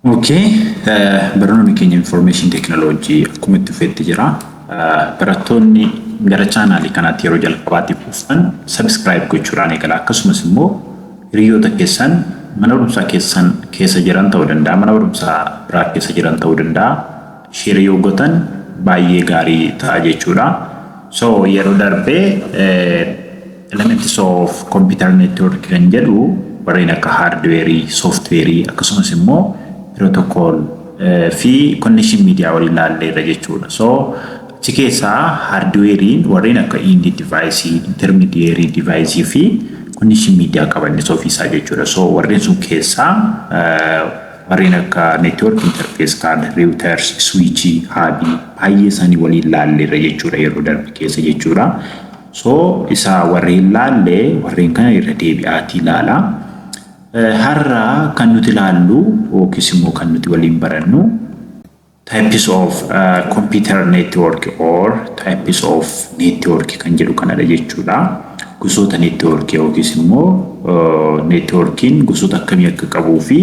Okay, barnoonni keenya information technology akkuma itti fufetti jira. Barattoonni gara chaanaalii kanaatti yeroo jalqabaatiif dhuftan subscribe gochuudhaan eegala. Akkasumas immoo hiriyoota keessan mana barumsaa keessan keessa jiran ta'uu danda'a, mana barumsaa biraa keessa jiran ta'uu danda'a. Share yoo gootan baay'ee gaarii ta'a jechuudha. So yeroo darbee elements of computer network kan jedhu warreen akka hardware, software, akkasumas immoo protocol fi connection media waliin ilaalleerra jechuudha. So achi keessaa hardwarein warreen akka end device, intermediary device fi connection media qabanne ofiisaa jechuudha. So warreen sun keessaa warreen akka network interface card, routers, switch, hub baay'ee isaanii waliin ilaalleerra jechuudha yeroo darbe keessa jechuudha. So isa warreen laallee warreen kana irra deebi'aatii ilaala. Har'a kan nuti ilaallu yookiis immoo kan nuti waliin barannu types of computer network or types of network kan jedhu kanadha jechuudha. Gosoota network yookiis immoo networkiin gosoota akkamii akka qabuu fi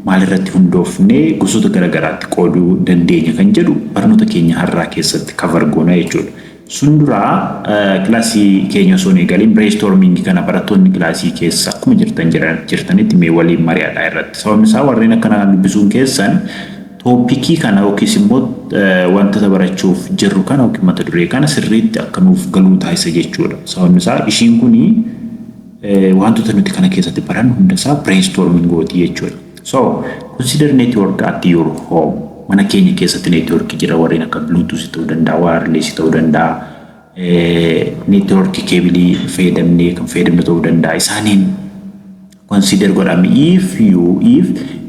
maalirratti hundoofnee gosoota garaagaraatti qooduu dandeenya kan jedhu barnoota keenya har'aa keessatti cover goona jechuudha. Sun duraa kilaasii keenya osoo hin eegaliin brainstorming kana barattoonni kilaasii keessa akkuma jirtan jirtanitti mee waliin mari'adhaa irratti. Sababni isaa warreen akkana dubbisuun keessan topicii kana yookiis immoo wantoota barachuuf jirru kana yookiin mata duree kana sirriitti akka nuuf galuu taasisa jechuudha. Sababni isaa ishiin kuni wantoota nuti kana keessatti barannu hundasaa brainstorming gooti jechuudha. So consider network at your home. Mana keenya keessatti network jira, warreen akka Bluetooth ta'uu danda'a, wireless ta'uu danda'a, network cable fayyadamnee kan fayyadamnu ta'uu danda'a. Isaaniin consider godhame if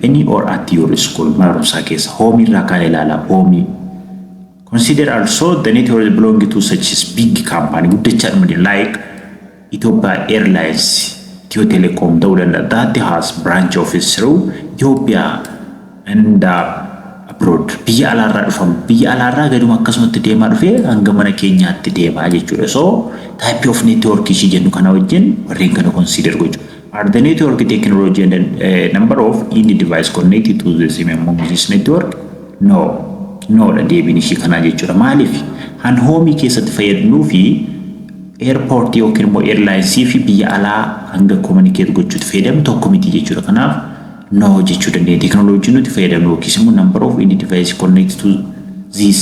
any or at your school, mana barumsaa keessa, home irraa kan ilaala home. Consider also the network belonging to such as big company guddachaa dhuma like Ethiopia Airlines, Ethio Telecom ta'uu danda'a, that has branch office through Ethiopia and abroad. Biyya alaarraa dhufamu, biyya alaarraa gaduma akkasumatti deemaa dhufee hanga mana keenyaatti deemaa jechuudha. So type of network ishii jennu kana wajjin warreen kana consider gochuu. Are the network technology and number of any device connected to the same among this network? No. No dha deebiin ishii kanaa jechuudha. Maaliif? Han home keessatti fayyadamnuu fi airportii yookiin immoo airlinesii fi biyya alaa hanga communicate gochuutti fayyadamnu tokko miti jechuudha. Kanaaf no jechuu dandeenya. Teknooloojii nuti fayyadamnu yookiis immoo number of any device connected to this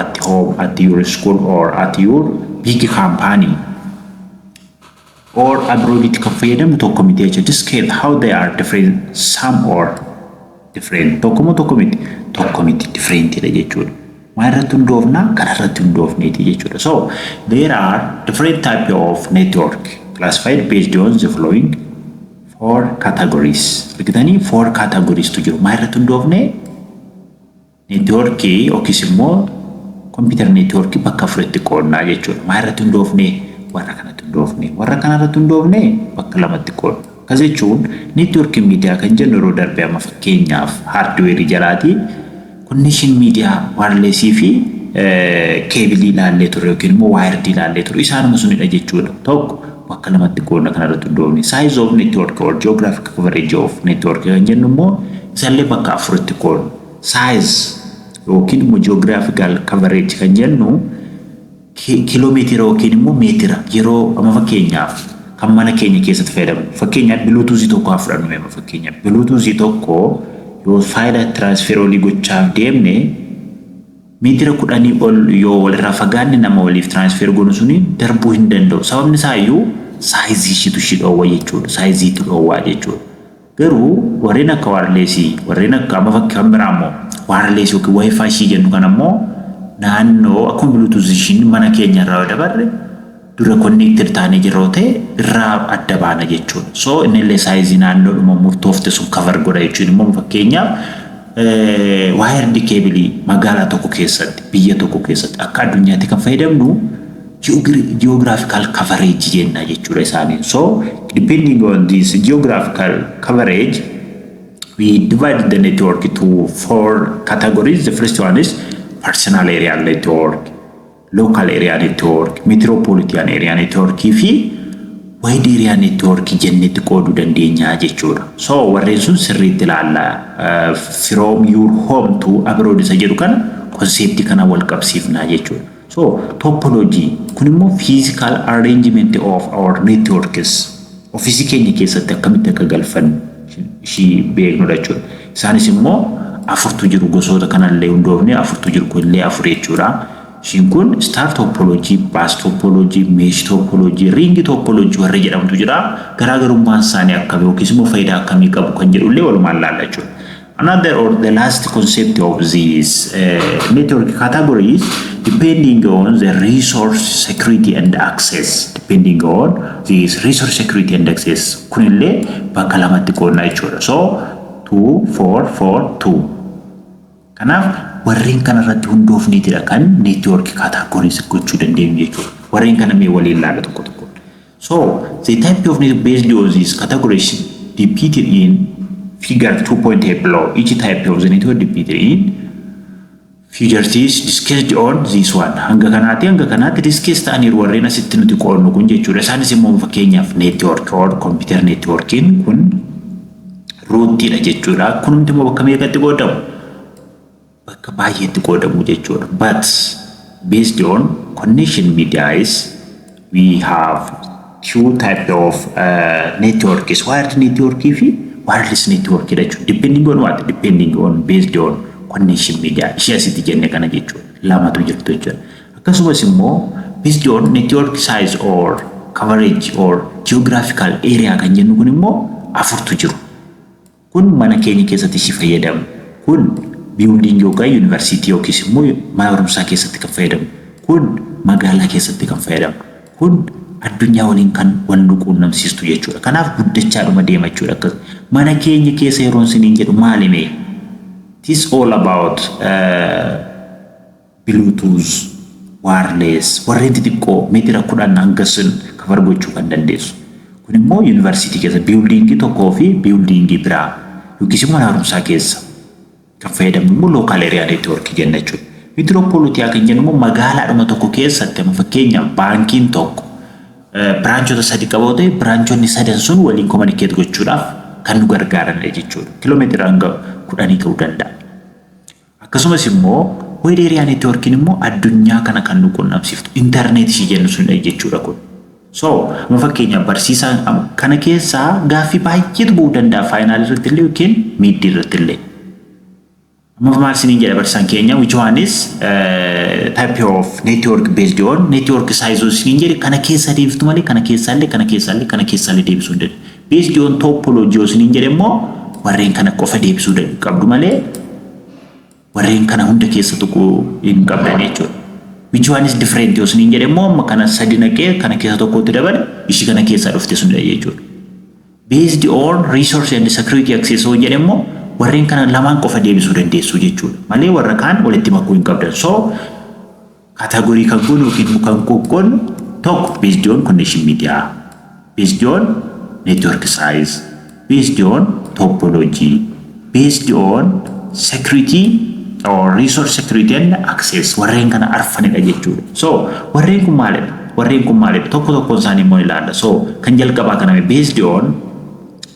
at home, at your school or at your big company or abroad itti kan fayyadamnu tokko miti jechuudha. Describe how they are different, some or different. Tokko moo tokko miti? Tokko miti, differentidha jechuudha. Maal irratti hundoofna? Kana irratti hundoofneeti jechuudha. So there are different type of network classified based on the following four categories. Argitanii, four categories tu jiru. Maal irratti hundoofne? Networkii yookiis immoo computer networkii bakka afuritti qoodnaa jechuudha. Maal irratti hundoofne? Warra kanatti hundoofne. Warra kana irratti hundoofne bakka lamatti qoodna. Akkas jechuun networkii media kan jennu yeroo darbe amma fakkeenyaaf hardwareii jalaatii connection media wirelessii fi cableii ilaallee turre yookiin immoo wiredii ilaallee turre, isaanuma sunidha jechuudha. Tokko bakka lamatti qoodna kana irratti hundoofne. Size of network or geographic coverage of network kan jennu immoo isallee bakka afuritti qoodna. Size yookiin immoo geographical coverage kan jennu kiiloomeetira yookiin immoo meetira yeroo amma fakkeenyaaf kan mana keenya keessatti fayyadamu. Fakkeenyaaf Bluetoothii tokko haa fudhannu mee. Fakkeenyaaf Bluetoothii tokko yoo file transfer olii gochaaf deemne, meetira 10 ol yoo walirraa fagaanne nama waliif transfer goonu suni darbuu hin danda'u. Sababni isaa iyyuu sizeii ishiitu ishii dhoowwa jechuudha. Sizeiitu dhoowwaa jechuudha. Garuu warreen akka wirelessii, warreen akka amma fakkii kan biraa immoo wirelessii yookiin WiFi ishii jennu kan ammoo naannoo akkuma Bluetoothii ishiin mana keenya irraa yoo dabarre dura connected taanee jirra ta'e irraa adda baana jechuudha. So inni illee sizeii naannoodhuma murtoofte sun cover godha jechuun immoo fakkeenyaaf wired cableii magaalaa tokko keessatti, biyya tokko keessatti, akka addunyaatti kan fayyadamnu geographical coverage jenna jechuudha isaaniin. So depending on this geographical coverage, we divide the network to four categories. The first one is personal area network, local area network, metropolitan area network fi wide area network jennetti qooduu dandeenya jechuudha. So warreen sun sirriitti ilaalla. From your home to abroad isa jedhu kana conceptii kana wal qabsiifnaa jechuudha. So topology kun immoo physical arrangement of our networks, ofiisii keenya keessatti akkamitti akka galfannu ishii beeknudha jechuudha. Isaanis immoo afurtu jiru, gosoota kanallee hundoofne afurtu jiru, kunillee afur jechuudha. Ishiin kun star topology, bus topology, mesh topology, ring topology warra jedhamtu jira. Garaagarummaan isaanii akkamii yookiis immoo faayidaa akkamii qabu kan jedhullee walumaan laalla jechuudha. Another or the last concept of this network categories, depending on the resource security and access. Depending on this resource security and access. Kunillee bakka lamatti qoodna jechuudha. So 2, 4, 4, 2. Kanaaf warreen kanarratti hundoofneetidha kan network categories gochuu dandeenyu jechuudha. Warreen kana mee waliin ilaala tokko tokko. So the type of network based on these categories depicted in figure 2.8 below. Each type of the network depicted in figure is discussed on this one. Hanga kanaatti discuss ta'aniiru warreen asitti nuti qoodnu kun jechuudha. Isaanis immoo fakkeenyaaf network or computer networking kun rootiidha jechuudha. Kunumti immoo bakka meeqatti qoodamu? Bakka baay'eetti qoodamu jechuudha. But based on connection media is we have two type of networks, wired network fi wireless network jechuudha. Depending on what? Depending on, based on connection media ishee asitti jenne kana jechuudha. Lamatu jirtu jechuudha. Akkasumas immoo based on network size or coverage or geographical area kan jennu kun immoo afurtu jiru. Kun mana keenya keessatti ishii fayyadamu. Kun building yookaan yuunivarsiitii yookiis immoo mana barumsaa keessatti kan fayyadamu. Kun magaalaa keessatti kan fayyadamu. Kun addunyaa waliin kan wal nu quunnamsiistu jechuudha. Kanaaf guddachaadhuma deema jechuudha. Akkas mana keenya keessa yeroon isiniin jedhu maali mee? It is all about Bluetooth, wireless, warreen xixiqqoo meetira 10 hanga sun cover gochuu kan dandeessu. Kun immoo yuunivarsiitii keessa buildingii tokkoo fi buildingii biraa yookiis immoo mana barumsaa keessa kan fayyadamnu immoo local area networkii jenna jechuudha. Metropolitan kan jennu immoo magaalaadhuma tokko keessatti, amma fakkeenyaaf baankiin tokko branchota sadi qabu ta'e, branchonni sadan sun waliin communicate gochuudhaaf kan nu gargaaranidha jechuudha. Kiloomeetira hanga 10 ta'uu danda'a. Akkasumas immoo wide area networkiin immoo addunyaa kana kan nu qunnamsiiftu intarneetii ishii jennu sunidha jechuudha kun. So amma fakkeenyaaf barsiisaan kana keessaa gaaffii baay'eetu bu'uu danda'a, final irratti illee yookiin midii irratti illee. Amma maal isiniin jedha barsiisaan keenya? Which one is type of network based on network size isiniin jedhe, kana keessa deebiftu malee kana keessaallee, kana keessaallee, kana keessaallee deebisuu hin danda'u. Based on topology isiniin jedhe immoo warreen kana qofa deebisuu qabdu malee warreen kana hunda keessa tuquu hin qabdan jechuudha. Which one is different yoo isiniin jedhe immoo amma kana sadi naqee kana keessa tokkotti dabale, ishii kana keessaa dhufte sunidha jechuudha. Based on resource and security access yoo jedhe immoo warreen kana lamaan qofa deebisuu dandeessu jechuudha. Malee warra kaan walitti makuu hin qabdan. So category kan kun yookiin kan qoqqoodnu tokko based on connection media, based on network size, based on topology, based on security or resource security and access, warreen kana arfanidha jechuudha. So warreen kun maalidha? Warreen kun maalidha? Tokko tokkoon isaanii immoo ilaalla. So kan jalqabaa kana based on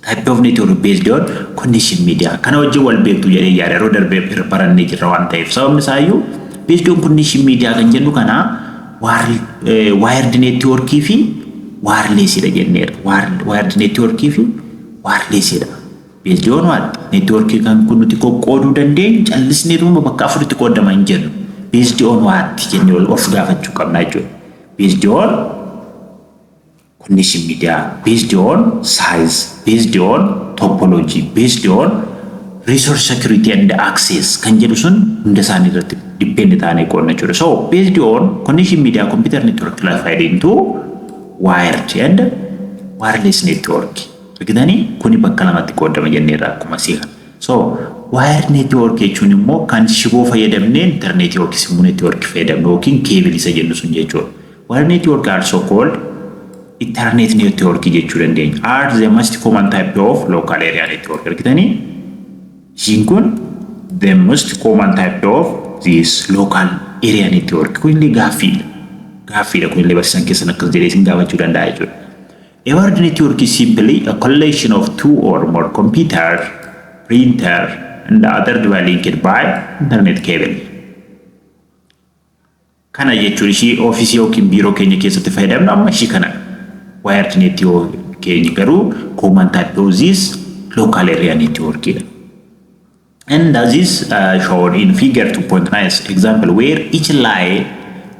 type of network based on connection media kana wajjin wal beektu jedhee yaada, yeroo darbee barannee jirra waan ta'eef. Sababni isaayyuu based on connection media kan jennu kana wired networkii fi wirelessidha jenneerra. Wired networkii fi wirelessidha. Based on what? Networkii kan kun nuti qoqqooduu dandeenyu callisneetuma bakka afuritti qoodama hin jennu. Based on what jennee of gaafachuu qabna jechuudha. Based on connection media, based on size, based on topology, based on resource security and access kan jedhu sun hunda isaanii irratti depend ta'anii qoodna jechuudha. So based on connection media, computer network classified into wired and wireless network. Argitanii, kuni bakka lamatti qoodama jenneerra akkuma asii kana. So wired network jechuun immoo kan shiboo fayyadamnee interneetii yookiis immoo network fayyadamnu yookiin cable isa jennu sun jechuudha. Wired network also called Ethernet network jechuu dandeenya. Are the most common type of local area network. Argitanii, ishiin kun the most common type of this local area network. Kun illee gaaffiidha. Gaaffiidha, kun illee barsiisan keessan akkas jedhee isin gaafachuu danda'a jechuudha. A wired network is simply a collection of two or more computer, printer, and other device linked by internet cable. Kana jechuun ishii oofisii yookiin biiroo keenya keessatti fayyadamnu amma ishii kana. Wired network keenya garuu common type of this local area network dha. And as is shown in figure 2.9 example, where each line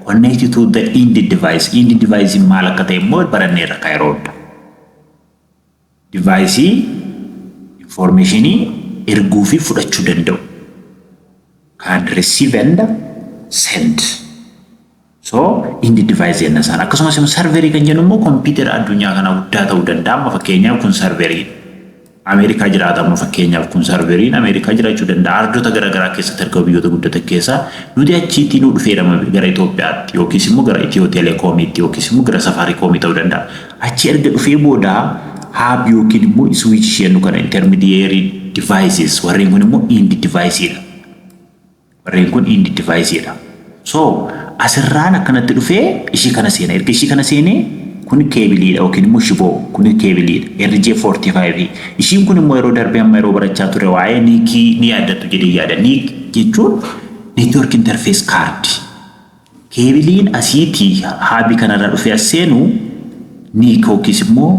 connected to the end device. End device maal akka ta'e immoo baranneerra kaayiroodha. Device informationii erguu fi fudhachuu danda'u. Can receive and send. So end device jenna isaan. Akkasumas immoo serverii kan jennu immoo kompiitara addunyaa kana guddaa ta'uu danda'a. Amma fakkeenyaaf kun serverii Ameerikaa jiraata. Amma fakkeenyaaf kun serveriin Ameerikaa jiraachuu danda'a. Ardota garaagaraa keessatti argamu, biyyoota guddatan keessaa. Nuti achiitti nu dhufeera gara Itoophiyaatti yookiis immoo gara Itiyoo Telekoomiitti yookiis immoo gara Safaariikoomii ta'uu danda'a. Achi erga dhufee booda hub yookiin immoo switch jennu kana, intermediary devices, warreen kun immoo end device dha. Warreen kun end device dha. So asirraan akkanatti dhufee ishii kana seena. Erga ishii kana seenee, kun keebiliidha yookiin immoo shiboo, kun keebiliidha. RJ45. Ishiin kun immoo yeroo darbee amma yeroo barachaa ture waa'ee NICii ni yaaddattu jedhee yaada. NIC jechuun network interface card. Keebiliin asiitii hubii kanarra dhufee as seenu NIC yookiis immoo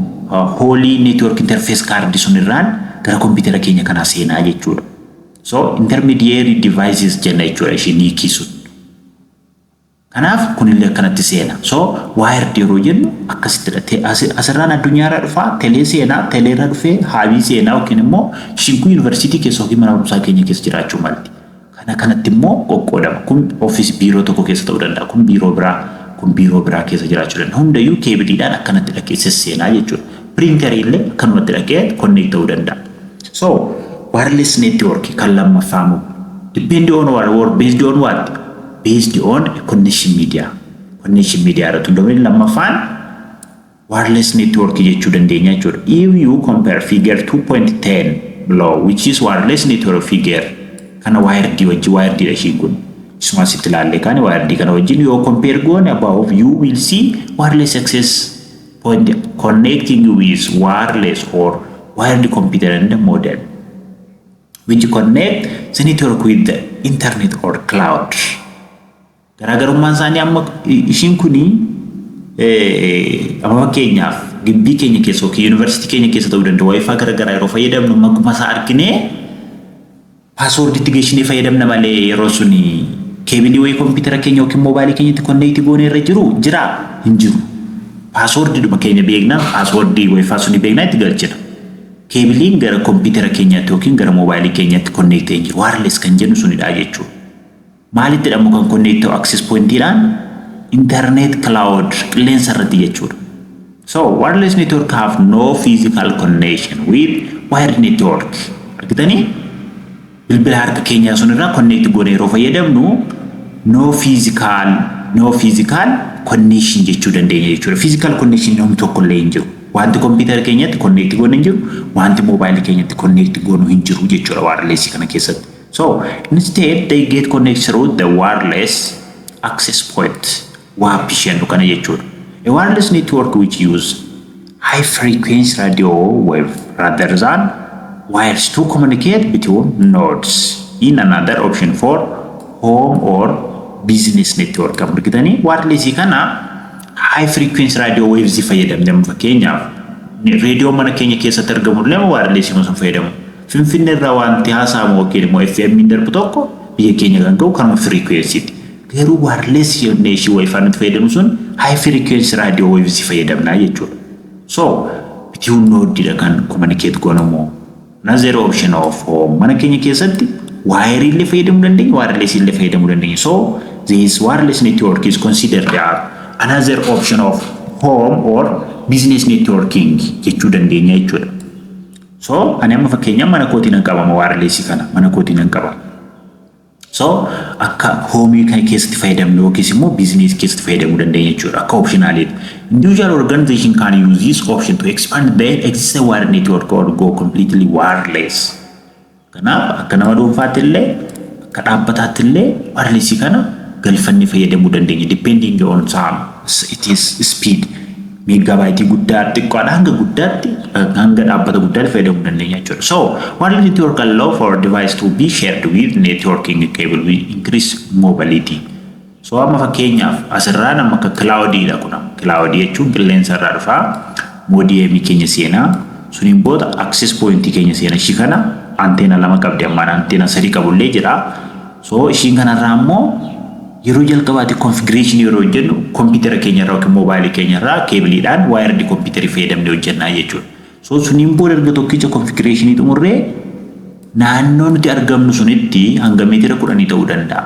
hoolii network interface card sunirraan gara kompiitara keenya kanaa seenaa jechuudha. So intermediary devices jenna jechuudha ishii NICii sun. Kanaaf kunillee akkanatti seena. So wired yeroo jennu akkasittidha. Asirraan addunyaarraa dhufaa, telee seenaa, teleerra dhufee hubii seenaa yookiin immoo ishiin kun yuunivarsiitii keessa yookiin mana barumsaa keenya keessa jiraachuu malti. Kana kanatti immoo qoqqoodama. Kun ofiis biiroo tokko keessa ta'uu danda'a. Kun biiroo biraa, kun biiroo biraa keessa jiraachuu danda'a. Hundayyuu keebiliidhaan akkanatti dhaqee sesseenaa jechuudha. Piriintarii illee akkanumatti dhaqee connect ta'uu danda'a. So wireless network kan lammaffaamu depend on what or based on what? Based on connection media. Connection media irratti hundoofne lammaffaan wireless network jechuu dandeenya jechuudha. If you compare figure 2.10 below, which is wireless network figure, kana wired wajji, wired dha ishiin kun. Isuma asitti ilaalle kan wired kana wajjin yoo compare goone, above you will see wireless access point connecting with wireless or wired computer and modem, which connect the network with the internet or cloud. Garaagarummaan isaanii amma ishiin kuni amma fakkeenyaaf gibbii keenya keessa yookiin yuunivarsiitii keenya keessa ta'uu danda'u, WiFi garaagaraa yeroo fayyadamnu maquma isaa arginee passwordiitti geessinee fayyadamna malee, yeroo suni keebilii wayii kompiitara keenya yookiin moobaayilii keenyatti connect goonee irra jiru jira hin jiru. Passwordiidhuma keenya beekna, passwordii WiFi suni beeknaa itti galchina. Keebiliin gara kompiitara keenyaatti yookiin gara moobaayilii keenyaatti connect hin jiru. Wireless kan jennu sunidha jechuudha. Maalitti jedhamu kan connect ta'u? Access pointiidhaan internet, cloud, qilleensa irratti jechuudha. So wireless network have no physical connection with wired network. Argitanii, bilbila harka keenyaa sun irraa connect goone yeroo fayyadamnu no physical connection jechuu dandeenya jechuudha. Physical connection namni tokko illee hin jiru. Wanti kompiitara keenyatti connect goone hin jiru, wanti moobaayilii keenyatti connect goonu hin jiru jechuudha wireless kana keessatti. So instead they get connected through the wireless access point, WAP jennu kana jechuudha. A wireless network which use high frequency radio wave rather than wires to communicate between nodes in another option for home or business network. Argitanii, wireless kana high frequency radio waves fayyadamne. Amma fakkeenyaaf reediyoo mana keenya keessatti argamu illee wireless sun fayyadamu. Finfinnee irraa wanti haasa'amu yookiin immoo FM darbu tokko biyya keenya kan ga'u kanuma frequencyti. Garuu wireless jennee ishii WiFi nuti fayyadamu sun high frequency radio waves fayyadamnaa jechuudha. So between node kan communicate goonamu. Another option of home, mana keenya keessatti wireii illee fayyadamuu dandeenya, wireless illee fayyadamuu dandeenya. So this wireless network is considered as another option of home or business networking jechuu dandeenya jechuudha. So ani amma fakkeenyaaf mana kootii nan qaba, wireless kana mana kootii nan qaba. So akka homeii kana keessatti fayyadamnu yookiis immoo business keessatti fayyadamuu dandeenya jechuudha, akka optionaliiti. Individual organization can use this option to expand their existing wire network or go completely wireless. Kanaaf akka nama dhuunfaatti illee, akka dhaabbataatti illee wireless kana galfannee fayyadamuu dandeenya, depending on some it is speed. Megabyte guddaa xiqqaadha hanga guddaatti, hanga dhaabbata guddaatti fayyadamuu dandeenya jechuudha. So wireless network allow for device to be shared with networking cable with increase mobility. So amma fakkeenyaaf asirraa nama akka cloudiidha kun. Cloud jechuun qilleensa irraa dhufaa, modem keenya seenaa, suniin booda access point keenya seena. Ishii kana anteena lama qabdi, ammaan anteena sadii qabullee jira. So ishiin kanarraa immoo yeroo jalqabaatti configuration yeroo hojjennu kompiitara keenya irraa yookiin moobaayilii keenya irraa keebiliidhaan wired kompiitarii fayyadamnee hojjennaa jechuudha. So suniin booda erga tokkicha configuration xumurree naannoo nuti argamnu sunitti hanga meetira 10 ta'uu danda'a.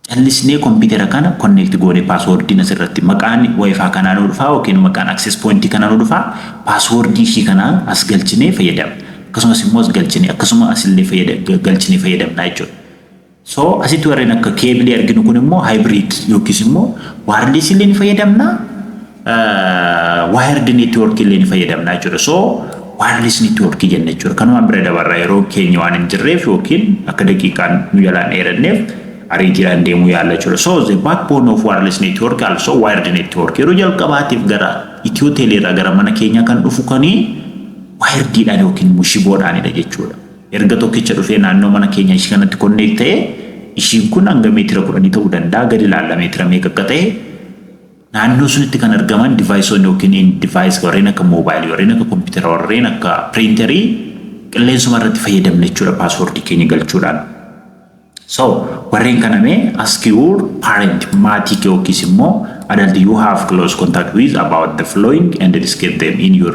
Callisnee kompiitara kana connect goone, passwordiin asirratti maqaan WiFi kanaa nu dhufaa yookiin maqaan access point kanaa nu dhufaa, password ishii kanaa as galchinee fayyadamna. Akkasumas immoo as galchinee, akkasuma asillee galchinee fayyadamna jechuudha. So asitti warreen akka keebilii arginu kun immoo hybrid yookiis immoo wireless illee ni fayyadamna, wired network illee ni fayyadamna jechuudha. So wireless network jenna jechuudha. Kanumaan bira dabarra, yeroo keenya waan hin jirreef yookiin akka daqiiqaan nu jalaan dheeranneef ariitiidhaan deemuu yaalla jechuudha. So the backbone of wireless network, also wired network, yeroo jalqabaatiif gara Itiyoo Teeleerraa gara mana keenyaa kan dhufu kanii wirediidhaan yookiin immoo shiboodhaanidha jechuudha. Erga tokkicha dhufee naannoo mana keenya ishii kanatti connect ta'ee, ishiin kun hanga meetira 10 ta'uu danda'a, gadi ilaalla meetira meeqa akka ta'e. Naannoo sunitti kan argaman deviceoonni yookiin device warreen akka moobaayilii, warreen akka kompiitara, warreen akka printerii qilleensuma irratti fayyadamne jechuudha, password keenya galchuudhaan. So warreen kana mee ask your parent, maatii kee yookiis immoo adult you have close contact with about the following and discuss them in your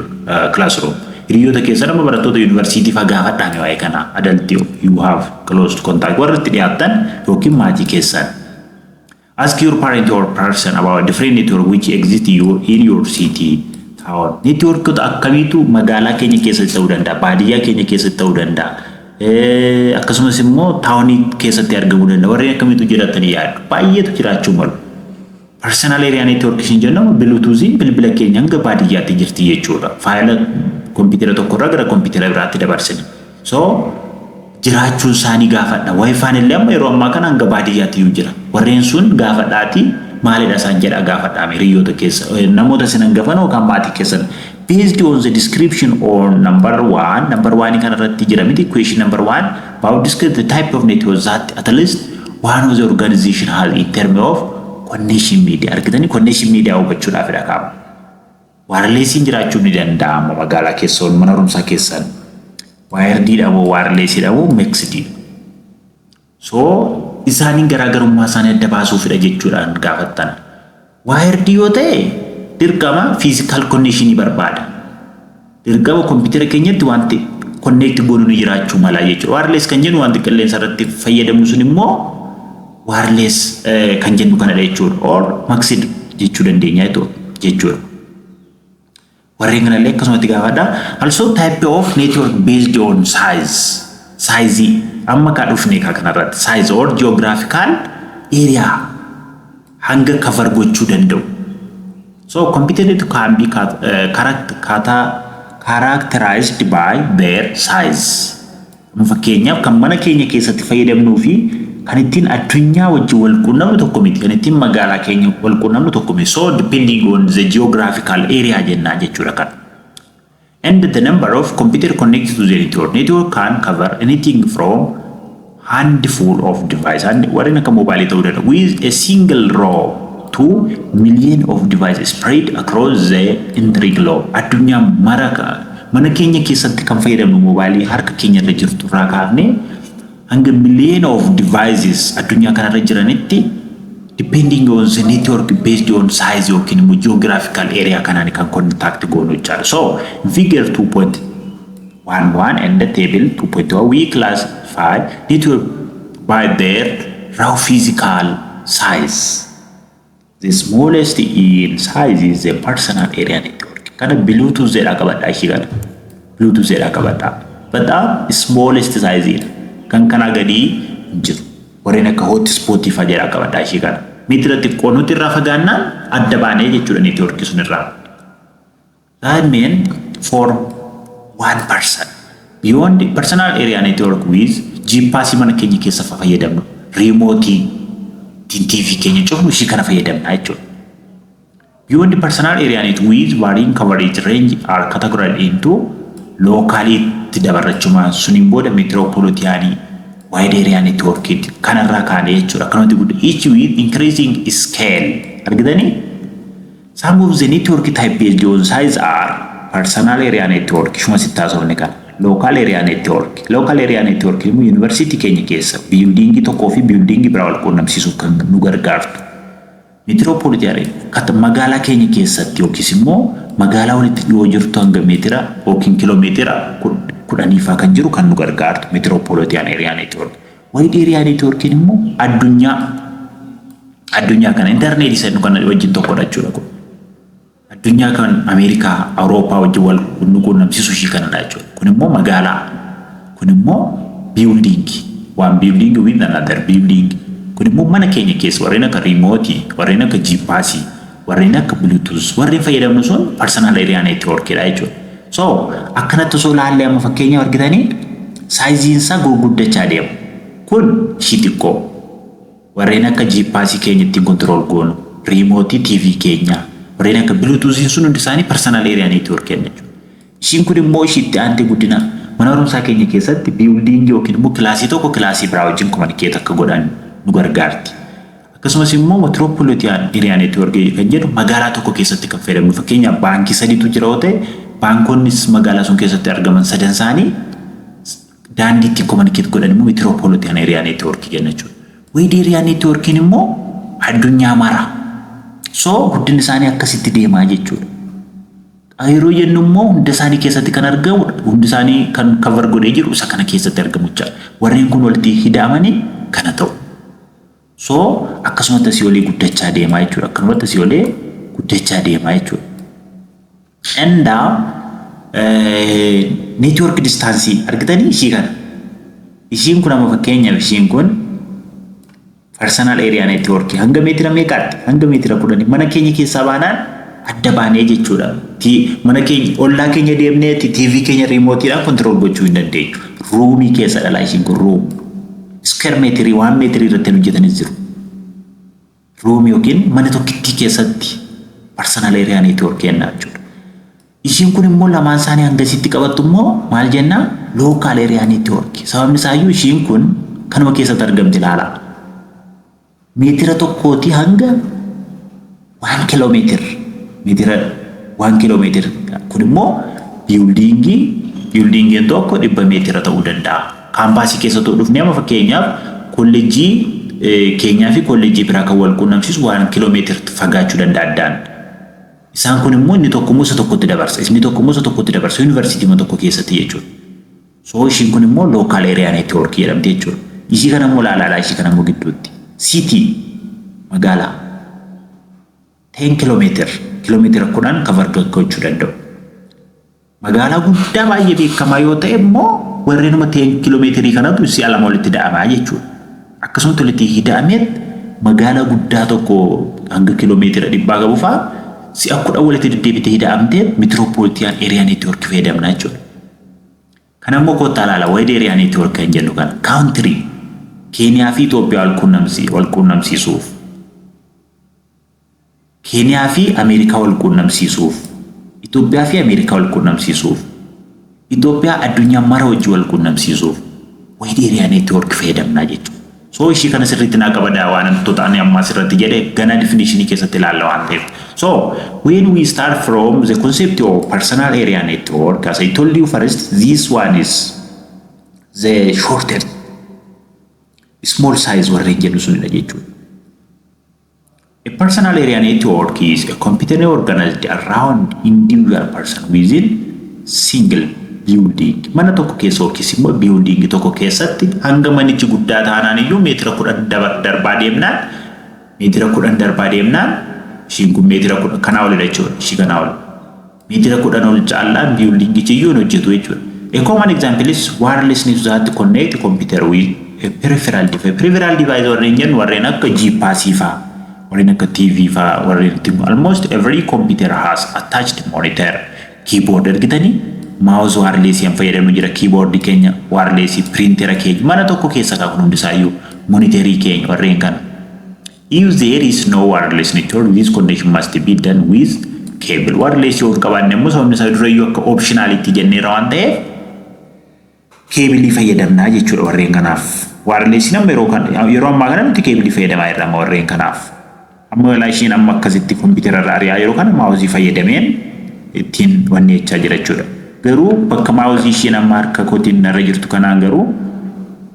classroom. Hiriyoota keessa nama barattoota yuunivarsiitii fa'aa gaafadhaan waa'ee kana, adult you have close contact, warra itti dhiyaattan yookiin maatii keessan. Ask your parent or person about different network which exist in your city, town. Networkota akkamiitu magaalaa keenya keessatti ta'uu danda'a, baadiyyaa keenya keessatti ta'uu danda'a. Akkasumas immoo town keessatti argamuu danda'a. Warreen akkamiitu jiraatanii yaaddu? Baay'eetu jiraachuu malu. Personal area network ishiin jennamu Bluetoothiin bilbila keenya hanga baadiyyaatti jirti jechuudha. Faayila kompiitara tokkorraa gara kompiitara biraatti dabarsina. So jiraachuun isaanii gaafadha. WiFiin illee amma yeroo ammaa kana hanga baadiyyaatti iyyuu jira. Warreen sun gaafadhaati, maalidha isaan jedha gaafadhaa hiriyoota keessa, namoota isin hangafan yookaan maatii keessan. Based on the description on number one, number one kana irratti jira miti, question number one about discuss the type of network that at least one of the organization has in terms of connection media. Argitanii, connection media hubachuudhaafidha qaama. Wirelessiin jiraachuu ni danda'ama magaalaa keessan, mana barumsaa keessan. Wirediidha moo wirelessiidha moo mixediidha? So isaaniin garaagarummaa isaanii adda baasuufidha jechuudhaan gaafattan. Wired yoo ta'e dirqama physical connection barbaada. Dirqama kompiitara keenyatti wanti connect goonuu ni jiraachuu mala jechuudha. Wireless kan jennu wanti qilleensa irratti fayyadamnu sun immoo wireless kan jennu kanadha jechuudha. Or mixed jechuu dandeenya jechuudha. Warreen kanallee akkasumatti gaafadha. Also type of network based on size. Size amma kaa dhufne kaa kanarratti size or geographical area hanga cover gochuu danda'u. So computer network can be characterized by their size. Fakkeenyaaf kan mana keenya keessatti fayyadamnuu fi kan ittiin addunyaa wajjin wal quunnamnu tokko miti. Kan ittiin magaalaa keenya wal quunnamnu tokko miti. So depending on the geographical area jennaa jechuudha kan. And the number of computer connected to the network. Network can cover anything from handful of device and warreen akka mobaayilii ta'uu danda'a with a single row to million of devices spread across the entire globe. Addunyaa mara mana keenya keessatti kan fayyadamnu mobaayilii harka keenya irra jirtu irraa kaafnee hanga million of devices addunyaa kanarra jiranitti, depending on the network based on size yookiin immoo geographical area kanaan kan contact goonu jechaadha. So figure 2.11 and the table 2.1, we classify network by their raw physical size. The smallest in size is the personal area network. Kana Bluetooth jedhaa qabadhaa, ishii kana. Bluetooth jedhaa qabadhaa. በጣም smallest size dha. Kan kanaa gadii hin jiru. Warreen akka hotspot fa'aa jedhaa qabadhaa ishii kana. Meetira xiqqoo nuti irraa fagaannaan adda baanee jechuudha networkii sun irraa. That mean for one person. Beyond personal area network with GPS mana keenya keessa fayyadamnu, remote ittiin TV keenya cufnu ishii kana fayyadamna jechuudha. Beyond personal area network with varying coverage range are categorized into localitti dabarrachumaan suniin booda metropolitanii, wide area network kanarraa kaanee jechuudha. Akkanumatti guddaa each with increasing scale argitanii. Some of the network type based on size are personal area network, shuma sitti haasofne kana. Local area network. Local area network immoo yuunivarsiitii keenya keessa buildingii tokkoo fi buildingii biraa wal quunnamsiisuuf kan nu gargaartu. Metropolitan magaalaa keenya keessatti yookiis immoo magaalaa walitti dhiyoo jirtu hanga meetira yookiin kiloomeetira 10faa kan jiru kan nu gargaartu metropolitan area network. Wide area networkiin immoo addunyaa kana intarneetii isa kana wajjin tokkodha jechuudha kun. Addunyaa kan Ameerikaa, Awurooppaa wajjin wal nu quunnamsiisu ishii kanadha jechuudha. Kun immoo magaalaa. Kun immoo building. One building with another building. Kun immoo mana keenya keessa warreen akka remoteii, warreen akka GPSii, warreen akka Bluetooth, warreen fayyadamnu sun personal area networkidha jechuudha. So akkanatti osoo laallee amma fakkeenya argitanii sizeiin isaa gurguddachaa deema. Kun ishii xiqqoo. Warreen akka GPSii keenya ittiin control goonu, remoteii TV keenya, warreen akka Bluetoothiin sun hundi isaanii personal area network jechuudha. Ishiin kun immoo ishiitti aantee guddina mana barumsaa keenya keessatti buildingii yookiin immoo kilaasii tokko kilaasii biraa wajjin communicate akka godhan nu gargaarti. Akkasumas immoo metropolitan area network kan jedhu magaalaa tokko keessatti kan fayyadamnu, fakkeenyaaf baankii sadiitu jira yoo ta'e, baankonnis magaalaa sun keessatti argaman sadan isaanii daandii ittiin communicate godhan immoo metropolitan area network jenna jechuudha. Wide area networkiin immoo addunyaa mara. So guddinni isaanii akkasitti deemaa jechuudha. Yeroo jennu immoo hunda isaanii keessatti kan argamu, hundi isaanii kan cover godhee jiru isa kana keessatti argamu jechuudha. Warreen kun walitti hidhamanii kana ta'u. So akkasumatti asii olii guddachaa deemaa jechuudha. Akkanumatti asii olii guddachaa deemaa jechuudha. Indaa network distanceii argitanii ishii kana. Ishiin kun amma fakkeenyaaf ishiin kun personal area network hanga meetira meeqaatti? Hanga meetira 10 mana keenya keessaa baanaan adda baanee jechuudha. Mana keenya ollaa keenya deemnee TV keenya remoteiidhaan control gochuu hin dandeenyu. Roomii keessa dhalaa ishiin kun room. Square meetirii waan meetirii irratti hojjetanis jiru. Roomii yookiin mana tokkittii keessatti personal area network jennaa jechuudha. Ishiin kun immoo lamaan isaanii hangasitti qabattu immoo maal jennaa? Local area network. Sababni isaayyuu ishiin kun kanuma keessatti argamti ilaala. Meetira tokkootii hanga 1 kiiloomeetir, meetira 1 kiiloomeetir kun immoo buildingiin tokko 100 meetira ta'uu danda'a. Campusii keessatti dhufnee amma fakkeenyaaf kolleejjii keenyaa fi kolleejjii biraa kan wal quunnamsiisu 1 kiiloomeetir fagaachuu danda'a addaan. Isaan kun immoo inni tokko immoo isa tokkotti dabarsa. Inni tokko immoo isa tokkotti dabarsa. Yuunivarsiitii tokko keessatti jechuudha. So ishiin kun immoo local area network jedhamti jechuudha. Ishii kana immoo ilaalaa, ishii kana immoo gidduutti. City, magaalaa. 10 kiiloomeetir, kiiloomeetira 10 cover gochuu danda'u. Magaalaa guddaa baay'ee beekamaa yoo ta'e immoo warreenuma 10 kiiloomeetirii kanatu si'a lama walitti da'amaa jechuudha. Akkasumatti walitti hidhamee magaalaa guddaa tokko hanga kiiloomeetira 100 qabu fa'aa si'a 10 walitti deddeebitee hidhamtee metropolitan area network fayyadamna jechuudha. Kana immoo kottaa ilaala, wide area network kan jennu kana country Keeniyaa fi Itoophiyaa wal quunnamsiisuuf, Keeniyaa fi Ameerikaa wal quunnamsiisuuf, Itoophiyaa fi Ameerikaa wal quunnamsiisuuf, Itoophiyaa addunyaa mara wajjin wal quunnamsiisuuf wide area network fayyadamnaa jechuudha. So ishii kana sirriitti naa qabadaa, waan wantoota ani ammaa sirriitti jedhe gana definitionii keessatti ilaalla waan ta'eef. So when we start from the concept of personal area network, as I told you first, this one is the shorter, small size warreen jennu sunidha jechuudha. A personal area network is a computer organized around individual person within single building. Mana tokko keessa yookiis immoo building tokko keessatti hanga manichi guddaa taanaan iyyuu meetira 10 darbaa deemnaan, meetira 10 darbaa deemnaan, ishiin kun meetira 10 kanaa olidha jechuudha. Ishii kanaa ol. Meetira 10 ol caallaan buildingichi iyyuu hin hojjetu jechuudha. A common example is wireless network that connect computer with a peripheral device. Peripheral device warreen jennu warreen akka GPS fa'aa, warreen akka TV fa'aa, warreen almost every computer has attached monitor, keyboard argitanii, mouse wireless yan fayyadamnu jira, keyboard keenya wireless, printera keenya mana tokko keessa kan hundisaayyuu, monitorii keenya warreen kana. If there is no wireless network, this connection must be done with cable. Wireless yoo hin qabaanne immoo, sababni isaa durayyuu akka optionalitti jenneera waan ta'eef, keebilii fayyadamnaa jechuudha warreen kanaaf. Wireless amma yeroo kan yeroo ammaa kana nuti keebilii fayyadamaa jirra amma warreen kanaaf. Amma walaa isheen amma akkasitti kompiitara irra ari'aa yeroo kana maawuzii fayyadameen ittiin wanni jechaa jira jechuudha. Garuu bakka maawuzii isheen amma harka kootiin irra jirtu kanaan garuu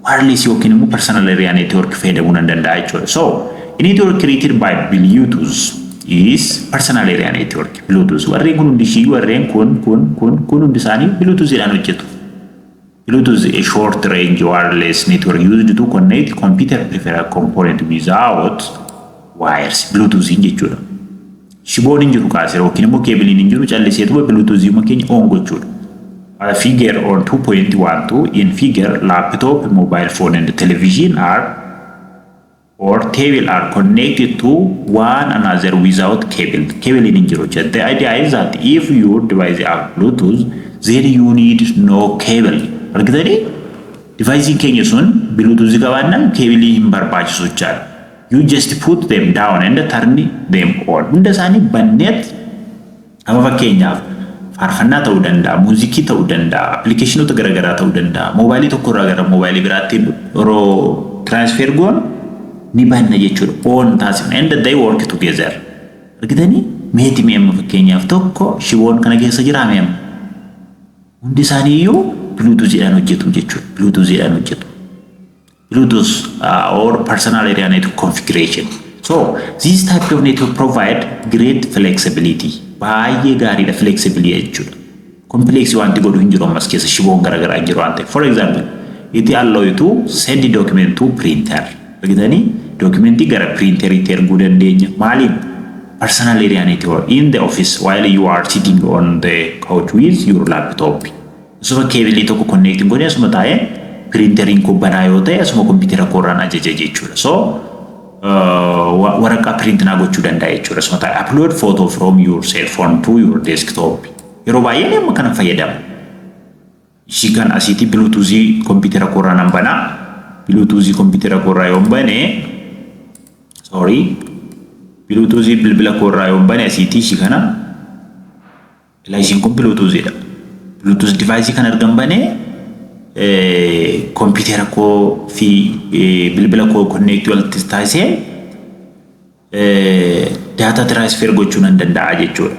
wireless yookiin immoo personal area network fayyadamuu nan danda'a jechuudha. So, a network created by Bluetooth is personal area network. Bluetooth warreen kun hundi ishii, warreen kun kun kun kun hundi isaanii Bluetooth dhaan hojjetu. Bluetooth, a short range wireless network used to connect computer peripheral component without wires. Bluetooth jechuudha. Shiboon hin jiru kaasee yookiin immoo keebiliin hin jiru, calliseetuma Bluetooth keenya on gochuudha. Figure on 2.12. In figure, laptop, mobile phone and television are or table are connected to one another without cable. Cable hin jiru jechuudha. The idea is that if your device have Bluetooth, then you need no cable. Argitanii? Devicein keenya sun Bluetooth qabaannaan keebilii hin barbaachisu jechaadha. You just put them down and turn them on. Hunda isaanii banneet, amma fakkeenyaaf faarfannaa ta'uu danda'a, muuziqii ta'uu danda'a, appilikeeshinoota garaagaraa ta'uu danda'a. Moobaayilii tokko irraa gara moobaayilii biraatti yeroo transfer goonu ni banna jechuudha. On taasifna and they work together. Argitanii? Meeti mee amma fakkeenyaaf tokko shiboon kana keessa jiraa mee amma? Hundi isaanii iyyuu Bluetoothiidhaan hojjetu jechuudha. Bluetoothiidhaan hojjetu. Bluetooth or personal area network configuration. So this type of network provide great flexibility. Baay'ee gaariidha, flexibility jechuudha. Complex wanti godhu hin jiru, ammas keessa shiboon garaagaraa hin jiru waan ta'eef. For example, it allow you to send document to printer. Argitanii, documentii gara printeriitti erguu dandeenya. Maaliin? Personal area network in the office while you are sitting on the couch with your laptop. Asuma keebilii tokko connecting godhee, asuma taa'ee printeriin koo banaa yoo ta'e, asuma kompiitara koorraan ajaja jechuudha. So waraqaa print naa gochuu danda'a jechuudha. Asuma taa'ee upload photo from your cell phone to your desktop. Yeroo baay'ee amma kana fayyadamu. Ishii kan asiitii bluetoothii kompiitara koorraa nan banaa. Bluetoothii kompiitara koorraa yoon bane, sorry, bluetoothii bilbila koorraa yoon bane, asiitii ishii kana ilaa, ishiin kun bluetoothiidha. Bluetooth device kan argan banee kompiitara koo fi bilbila koo connect walitti taasisee data transfer gochuu nan danda'a jechuudha.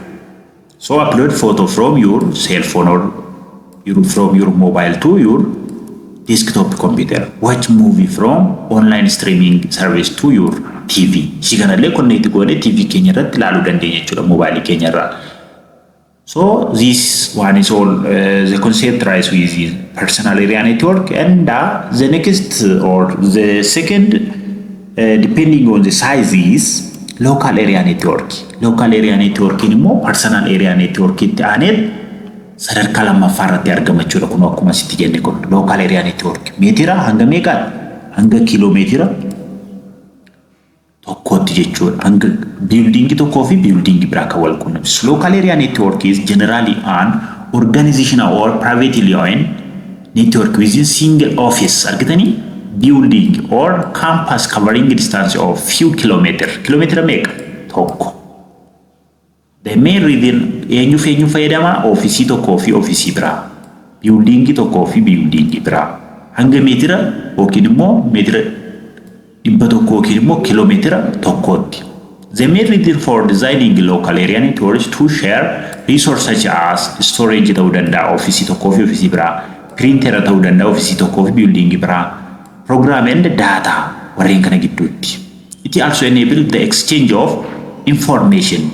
So upload photo from your cell phone or from your mobile to your desktop computer. Watch movie from online streaming service to your TV. Ishii kanallee connect goonee TV keenya irratti ilaaluu dandeenya jechuudha mobaayilii keenya irraa. So this one is all the concept rise with the personal area network, and the next or the second, depending on the size, is local area network. Local area network immoo personal area network itti aanee sadarkaa lammaffaa irratti argama jechuudha. Kun akkuma asitti jenne kun local area network meetira hanga meeqaadha? Hanga kiiloomeetira tokkootti jechuudha. Hanga buildingii tokkoo fi buildingii biraa kan wal quunnamsiisu. Local area network is generally an organizational or privately owned network within single office, argitanii, building or campus covering distance of few kilometer. Kilomeetira meeqa? Tokko. The main reason, eenyuuf eenyu fayyadama? Oofisii tokkoo fi oofisii biraa. Buildingii tokkoo fi buildingii biraa. Hanga meetira yookiin immoo meetira 100 yookiin immoo kiiloomeetira tokkootti. The main reason for designing local area networks to share resources such as storage ta'uu danda'a oofisii tokkoo fi oofisii biraa, printer ta'uu danda'a oofisii tokkoo fi buildingii biraa, program and data warreen kana gidduutti. It also enable the exchange of information.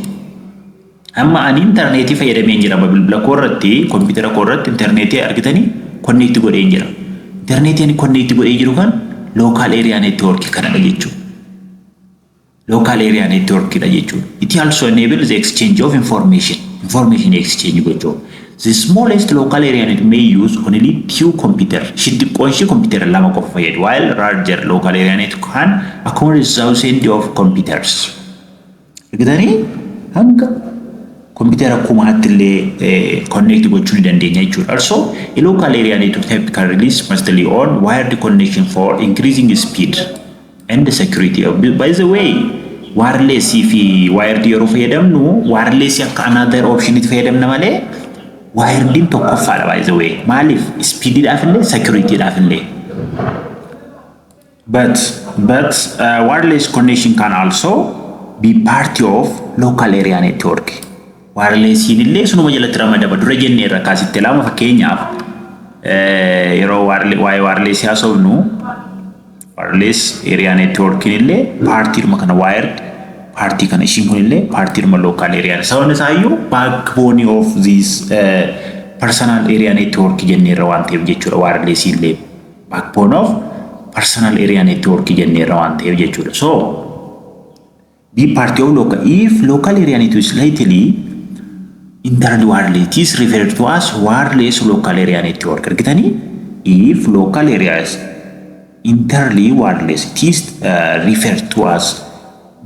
Amma ani intarneetii fayyadameen jira, bilbila koo irratti, kompiitara koo irratti intarneetii argitanii connect godheen jira. Intarneetii ani connect godhee jiru kan local area network kanadha jechuudha. Local area network dha jechuudha. It also enables the exchange of information. Information exchange gochuu. The smallest local area network may use only two computer. Ishii xiqqoon ishii computer lama qofa fayyadu. While larger local area network can accommodate thousands of computers. Argitanii, hanga kompiitara kumaatti illee connect gochuu ni dandeenya jechuudha. Also, a local area network typically relies mostly on wired connection for increasing speed. And security. By the way, wireless fi wired yeroo fayyadamnu, wireless akka another option itti fayyadamna malee wiredin tokkoffaadha, by the way. Maaliif? Speediidhaaf illee, securityidhaaf illee. But wireless connection can also be part of local area network. Wirelessiin illee sunuma jalatti ramadama dura jennee irra kaasitti lama. Fakkeenyaaf, yeroo waa'ee wirelessii haasofnu, wireless area networkiin illee partiidhuma kana, wired partii kana, ishiin kun illee partiidhuma local area. Sababni isaa iyyuu backbone of this personal area network jenneerra waan ta'eef jechuudha. Wirelessii illee backbone of personal area network jenneerra waan ta'eef jechuudha. So be part of local, if local area network is slightly entirely wireless, it is referred to as wireless local area network. Argitanii? If local area is entirely wireless, it is referred to as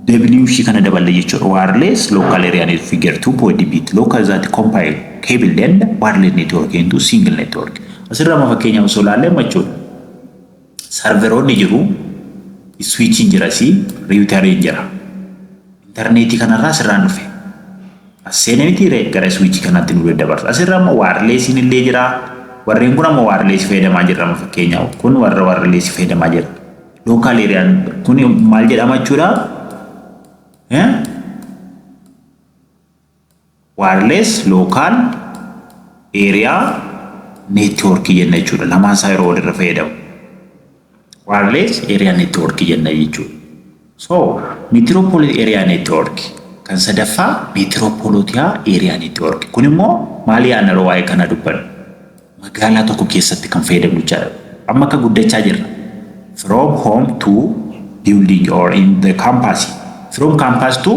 W ishii kana daballe jechuudha. Wireless local area network. Figure 2 point bit local that combine cable and wireless network into single network. Asirraa amma fakkeenyaaf osoo ilaalle jechuudha. Serveroonni jiru, switchiin jira, si routeriin jira. Intarneetii kanarraa asirraan dhufe. As seenee miti gara switchii kanaatti nu daddabarsa. Asirra immoo wirelessiin illee jira. Warreen kun ammoo wirelessii fayyadamaa jirra amma fakkeenyaaf. Kun warra wirelessii fayyadamaa jira. Local areaan kun maal jedhama jechuudha? Wireless local area network jenna jechuudha. Lamaan isaa yeroo walirra fayyadamu. Wireless area network jenna jechuudha. So, metropolitan area network kan sadaffaa, metropolitan area network. Kun immoo maal yaadna yeroo waa'ee kana dubbannu? Magaalaa tokko keessatti kan fayyadamnu jechaadha. Amma akka guddachaa jirra. From home to building or in the campus. From campus to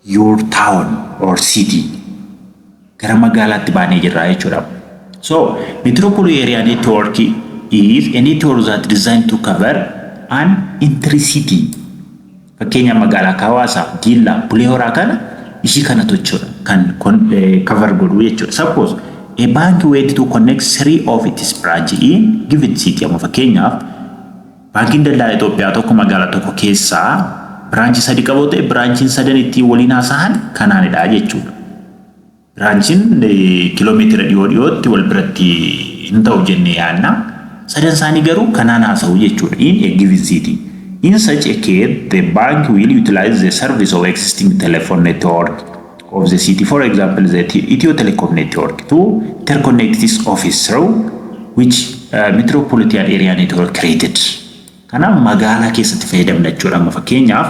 your town or city. Gara magaalaatti baanee jirra jechuudha. So, metropolitan area network is a network that designed to cover an entire city. Fakkeenya magaalaa akka Hawaasaa, Diillaa, Bulee Horaa kana ishii kana jechuudha kan cover godhu jechuudha. Suppose a bank want to connect three of its branch in given city. Amma fakkeenyaaf, baankiin daldala Itoophiyaa tokko magaalaa tokko keessaa branchii sadi qabu ta'e, branchiin sadan ittiin waliin haasa'an kanaanidha jechuudha. Branchiin kiiloomeetira dhiyoo dhiyootti wal biratti hin ta'u jennee yaadna. Sadan isaanii garuu kanaan haasa'u jechuudha in a given city. In such a case, the bank will utilize the service of existing telephone network of the city, for example, the Ethio Telecom network, to interconnect its office through which metropolitan area network created. Kanaaf magaalaa keessatti fayyadamna jechuudha. Amma fakkeenyaaf,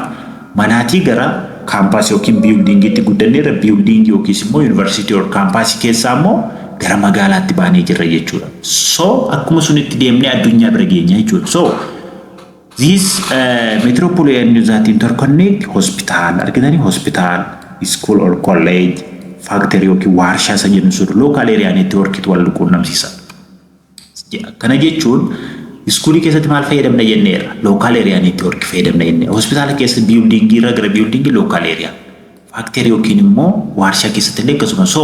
manaatii gara campusii yookiin buildingiitti guddanneerra, buildingii yookiis immoo yuunivarsiitii yookiin campusii keessaa immoo gara magaalaatti baanee jirra jechuudha. So akkuma sunitti deemnee addunyaa bira geenya jechuudha. So this metropolitan that interconnect hospital, argitanii, hospital, school or college, factory yookiin waarshaa isa jennu sun local area network wal quunnamsiisa. Kana jechuun schoolii keessatti maal fayyadamna jenneerra? Local area network fayyadamna jenneerra. Hospitaala keessatti buildingii irra gara buildingii local area. Factory yookiin immoo waarshaa keessatti illee akkasuma. So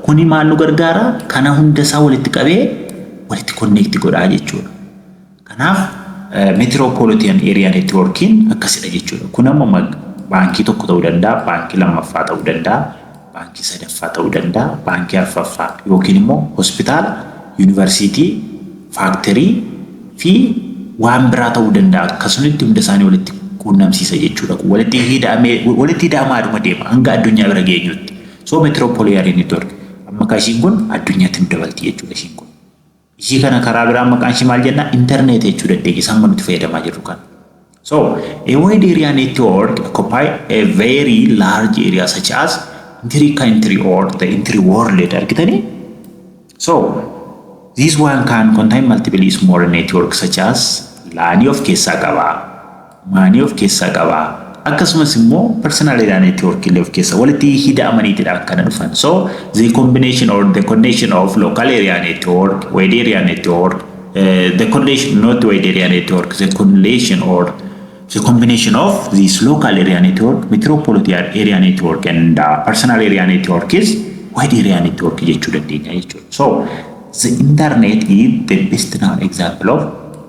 kuni maal nu gargaara? Kana hunda isaa walitti qabee walitti connect godhaa jechuudha. Kanaaf metropolitan area networkiin akkasidha jechuudha. Kun amma baankii tokko ta'uu danda'a, baankii lammaffaa ta'uu danda'a, baankii sadaffaa ta'uu danda'a, baankii arfaffaa yookiin immoo hospitaala, yuunivarsiitii, factory fi waan biraa ta'uu danda'a. Akkasumatti hunda isaanii walitti quunnamsiisa jechuudha. Walitti hidhamee, walitti hidhamaadhuma deema hanga addunyaa bira geenyutti. So metropolitan network amma akka ishiin kun addunyaatti nu dabalti jechuudha ishiin kun. Ishii kana karaa biraa maqaan ishii maal jenna? Internet jechuu dandeenya isaan nuti fayyadamaa jirru kana. So a wide area network occupy a very large area such as entire country or the entire world, argitanii? So this one can contain multiple small networks such as LANii of keessaa qaba, MANii of keessaa qaba, akkasumas immoo personal area network illee of keessaa walitti hidhamaniitidha akkana dhufan. So the combination or the connection of local area network, wide area network, the connection, not wide area network, the correlation or the combination of this local area network, metropolitan area network and personal area network is wide area network jechuu dandeenya jechuudha. So the internet is the best known example of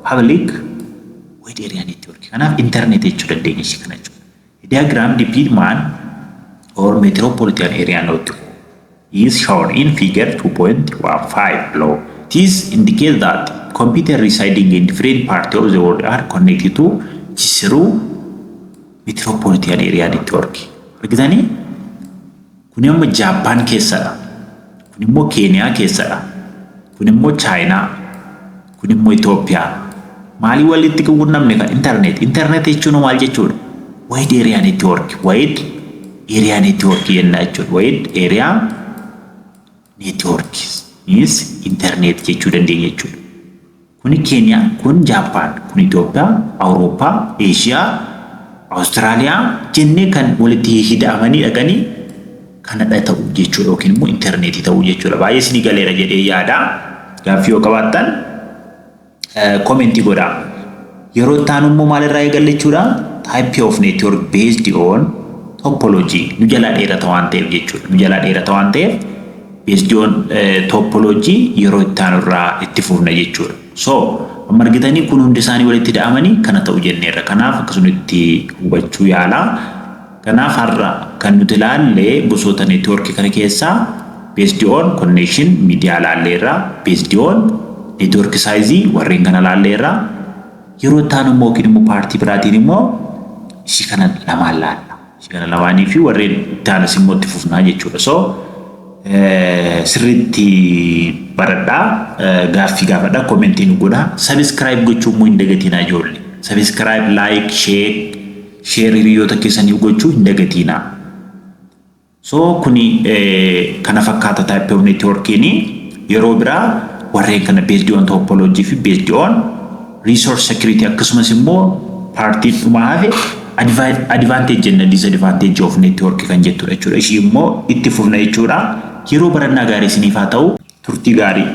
public Wide area network. Kanaaf internet jechuu dandeenya ishee kana jechuudha. Diagram depict MAN or metropolitan area network is shown in figure 2.15 below. This indicates that computer residing in different parts of the world are connected to through metropolitan area network. Argitanii? Kun immoo Jaappaan keessadha. Kun immoo Keeniyaa keessadha. Kun immoo Chaayinaa. Kun immoo Itoophiyaa. Maalii walitti quunnamne kan internet. Internet jechuun maal jechuudha? Wide area network. Wide area network jenna jechuudha. Wide area network means internet jechuu dandeenya jechuudha. Kuni Keeniyaa, kun Jaappaan, kun Itoophiyaa, Awurooppaa, Eeshiyaa, Awustiraaliyaa jennee kan walitti hidhamanii dhaqanii kanadha ta'u jechuudha yookiin immoo intarneetii ta'uu jechuudha. Baay'ee isinii galeera jedhee yaada. Gaaffii yoo qabaattan comment godhaa. Yeroo itti aanu immoo maalirraa eegalla jechuudha? Type of network based on topology nu jalaa dheerata waan ta'eef jechuudha. Nu jalaa dheerata waan ta'eef based on topology yeroo itti aanu irraa itti fufna jechuudha. So amma argitanii kun hundi isaanii walitti hidhamanii kana ta'u jenneerra. Kanaaf akkasumatti hubachuu yaalaa. Kanaaf har'a kan nuti ilaalle gosoota networkii kana keessaa based on connection media ilaalleerra, based on network size warreen kana ilaalleerra. Yeroo itti aanu immoo yookiin immoo part biraatiin immoo ishii kana lamaan laalla. Ishii kana lamaanii fi warreen itti aanas immoo itti fufnaa jechuudha. So sirriitti baradhaa, gaaffii gaafadhaa, comment nu godhaa, subscribe gochuu immoo hin dagatinaa ijoollee. Subscribe, like, share, share hiriyoota keessaniif gochuu hin dagatinaa. So kuni kana fakkaata type of networkiin. Yeroo biraa warreen kana based on topology fi based on resource security, akkasumas immoo partiin dhumaa hafe advantage and disadvantage of network kan jettudha jechuudha. Ishii immoo itti fufna jechuudha. Yeroo barannaa gaarii isiniif haa ta'u, turtii gaarii.